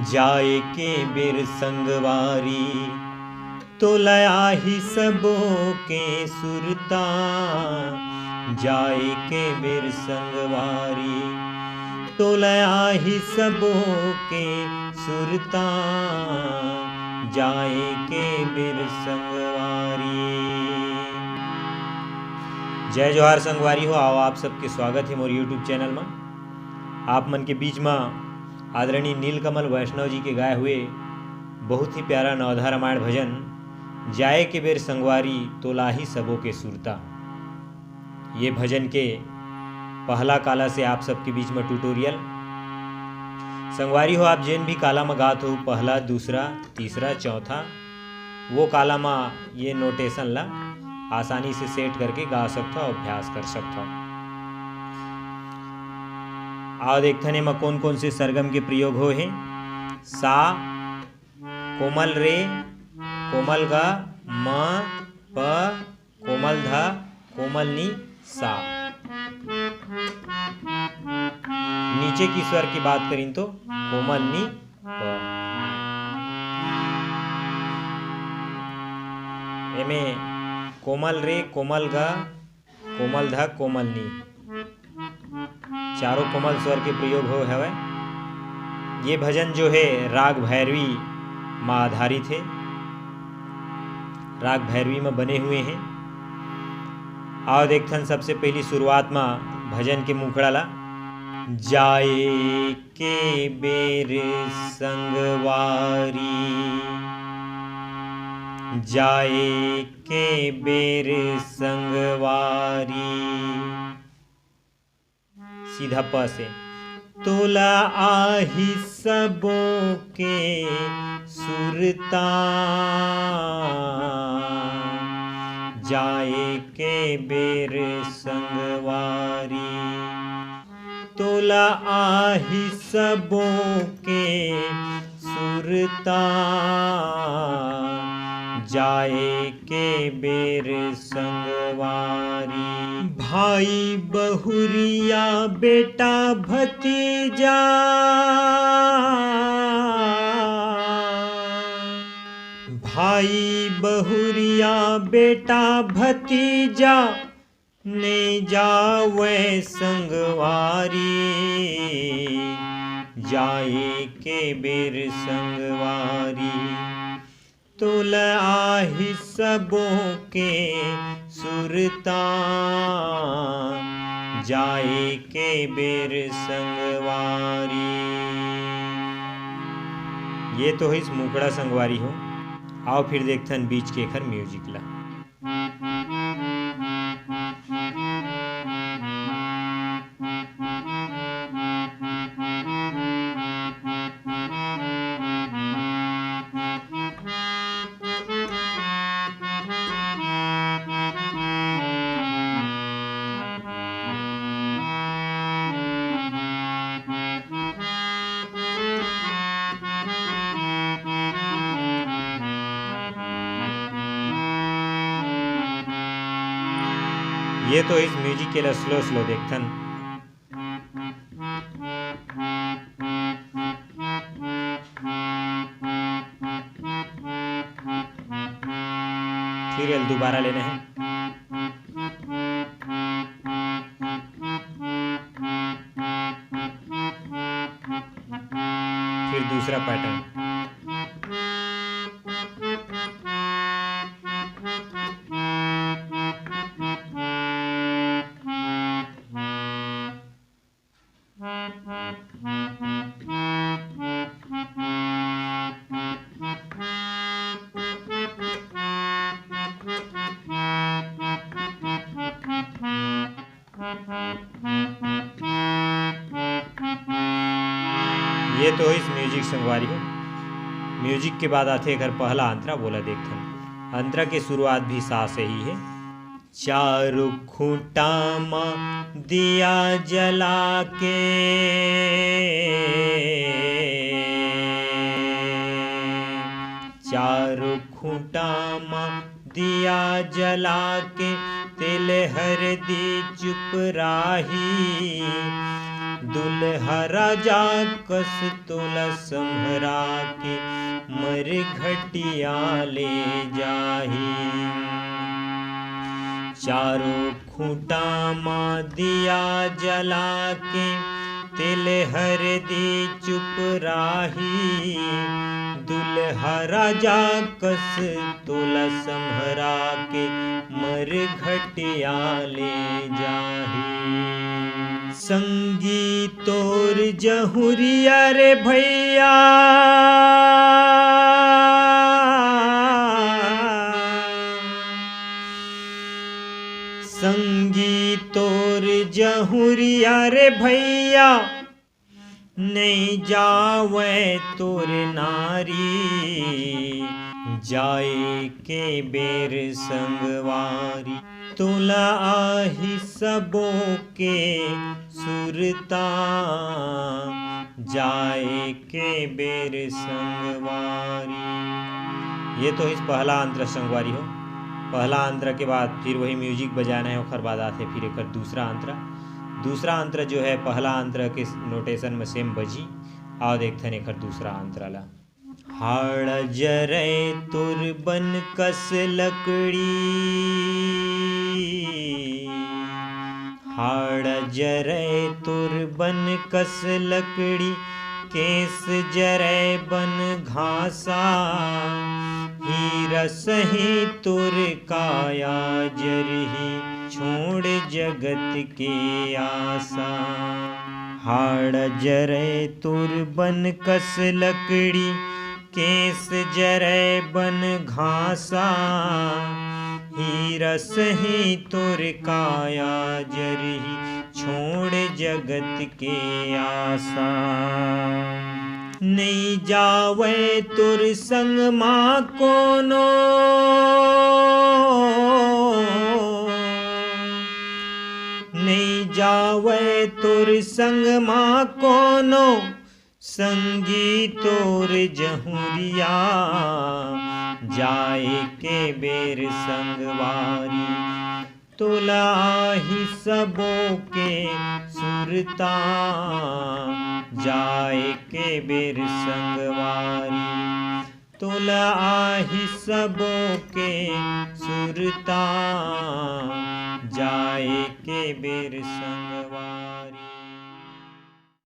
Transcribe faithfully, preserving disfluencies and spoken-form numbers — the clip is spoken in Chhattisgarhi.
जाए के बेर संगवारी, तोला आही सबो के सुरता। जाए के बेर संगवारी, तोला आही सबो के सुरता। जाए के बेर संगवारी। जय जोहार संगवारी हो, आओ आप सबके स्वागत हे मोर YouTube चैनल म। आप मन के बीच म आदरणीय नीलकमल वैष्णव जी के गाए हुए बहुत ही प्यारा नवधा रामायण भजन, जाए के बेर संगवारी तोला आही सबो के सुरता। ये भजन के पहला काला से आप सबके बीच म ट्यूटोरियल। संगवारी हो, आप जेन भी काला म गात हो, पहला, दूसरा, तीसरा, चौथा, वो काला म ये नोटेशन ला आसानी से सेट करके गा सकथो, अभ्यास कर सकथो। आओ देखथन एमा कोन कोन से सरगम के प्रयोग होए हे। सा, कोमल रे, कोमल गा, म, प, कोमल धा, कोमल नी, सा। नीचे की स्वर की बात करिन तो कोमल नी, प। एमे कोमल रे, कोमल गा, कोमल धा, कोमल नी, चारों कोमल स्वर के प्रयोग हो हवय। ये भजन जो हे राग भैरवी म आधारित हे, राग भैरवी म बने हुए हे। आओ देखथन सबसे पहली शुरुआत म भजन के मुखड़ा ला। जाए के बेर संगवारी, जाए के बेर संगवारी। सीधा प से। तोला आही सबो के सुरता, जाए के बेर संगवारी। तोला आही सबो के सुरता, जाए के बेर संगवारी। भाई बहुरिया बेटा भतीजा, भाई बहुरिया बेटा भतीजा, नइ जावय संगवारी, जाए के बेर संगवारी। तोला आही सबो के सुरता, जाए के बेर संगवारी। ये तो होइस मुखड़ा संगवारी हो। आओ फिर देखथन बीच के एखर म्यूजिक ला। ये तो इस म्यूजिक के ला स्लो स्लो देखथन। फिर एल दोबारा लेना है। फिर दूसरा पैटर्न। ये तो इस म्यूजिक संगवारी हो। म्यूजिक के बाद आथे एकर पहला अंतरा, बोला देखथन। अंतरा के शुरुआत भी सा से ही है। चारों खूंटा म दिया जला के, चारों खूंटा म दिया जला के, तेल हरदी चुपराही, दुल्हा राजा कस तोला संभरा के मरघटिया ले जाही। चारों खूंटा मा दिया जला के तेल हरदी चुपराही। दुल्हा राजा कस तोला संभरा के मरघटिया ले जाही। संगी तोर जहुरिया रे भैया, संगी तोर जहुरिया रे भैया, नइ जावय तोर नारी, जाए के बेर संगवारी। तोला आही सबो के सुरता, जाए के बेर संगवारी। ये तो इस पहला अंतरा संगवारी हो। पहला अंतरा के बाद फिर वही म्यूजिक बजाना है, ओखर बाद आथे फिर एकर दूसरा अंतरा। दूसरा अंतरा जो है, पहला अंतरा के नोटेशन में सेम बजी। आओ देखथन एकर दूसरा अंतरा ला। हाड़ जरे तोर बन कस लकड़ी, हाड़ जरे तोर बन कस लकड़ी, केस जरे बन घासा। हीरा सही तोर काया जरही, छोड़ जगत के आसा। हाड़ जरे तोर बन कस लकड़ी, केस जरे बन घासा। हीरा सही तोर काया जरही, छोड़ जगत के आसा। नइ जावय तोर संग मा कोनो, नइ जावय तोर संग मा कोनो, संगी तोर जहुरिया, जाए के बेर संगवारी। तोला आही सबो के सुरता, जाए के बेर संगवारी। तोला आही सबो के सुरता, जाए के बेर संगवारी।